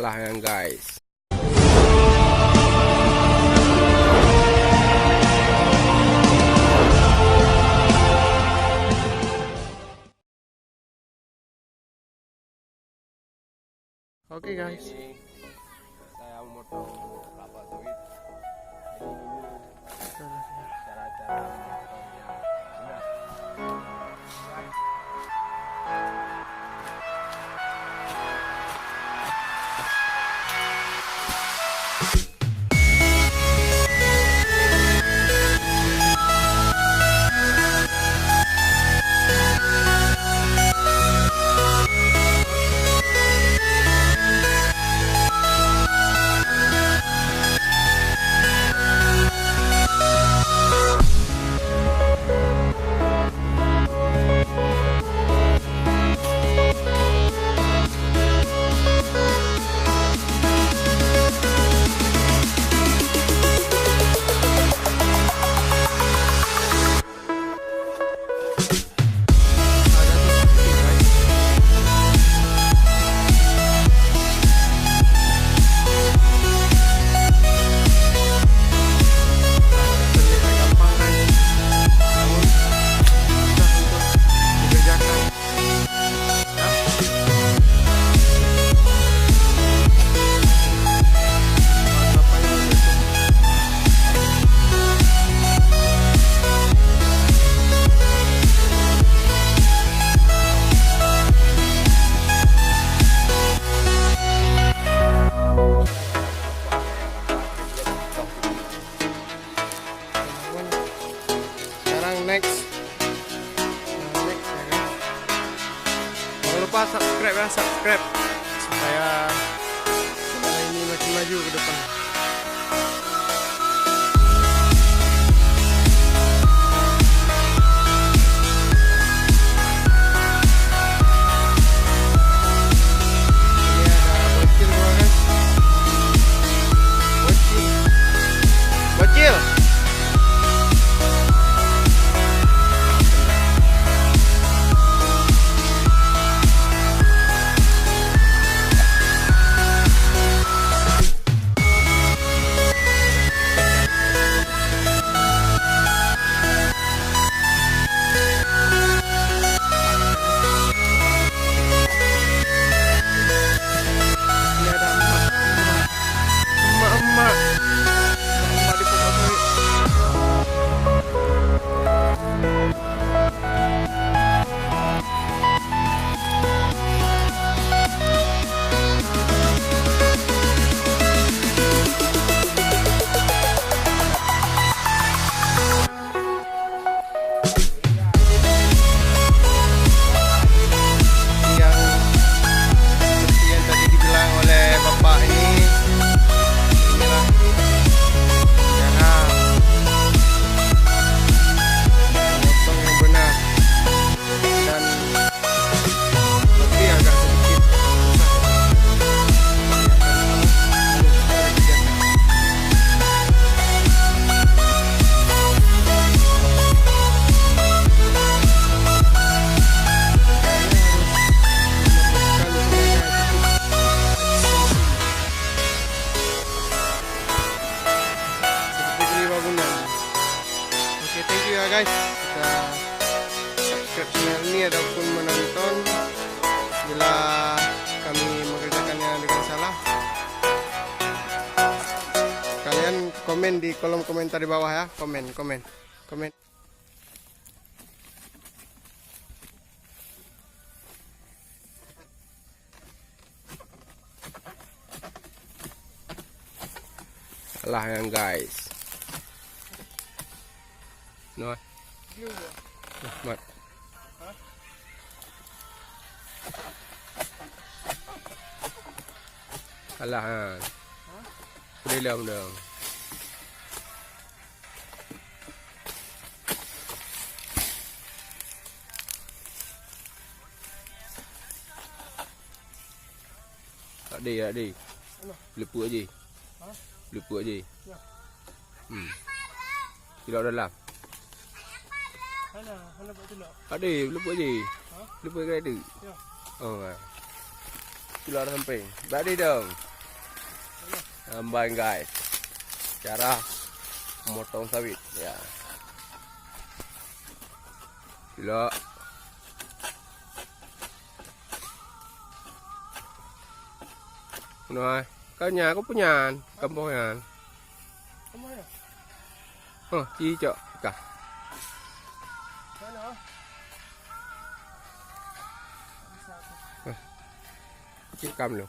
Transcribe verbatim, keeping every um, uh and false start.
Lah nyan, guys. Oke, guys. Saya memotong kelapa sawit. Jadi, ini cara-cara memotongnya. Nah. Sekarang next. Nah, next ya, guys. Jangan lupa subscribe ya, subscribe supaya channel ini makin maju ke depan. Ini ada bocil gua, guys. Bocil. Bocil. Ini ada emak, emak, emak, emak. Emak di pokok sawit. Yang seperti yang tadi dibilang oleh bapak ini, inilah cara memotong yang benar. Dan tapi agak sedikit susah. Seperti beli bangunan. Oke, thank you ya, guys. Kita subscribe channel ini ataupun menonton. Bila kami mengerjakan yang dengan salah, kalian komen di kolom komentar di bawah ya. Komen, komen, komen. Alah nyan, guys. Noh. Rahmat. Alah nyan. Udah hilang dah. Tak deh, tak deh. Leupuk aja. Ha? Leupuk aja. Ya. Hmm. Cilok dalam. Hana, hana buat cilok. Tak deh, leupuk aja. Ha? Leupuk kena tu. Ya. Oh, ha. Cilok dah sampai. Tak deh dong. Amban, guys. Cara motong sawit, ya. Cilok. Nah, kan nyan aku punyan, kampung nyan. Oh, ci cok kah. Ci kam lu.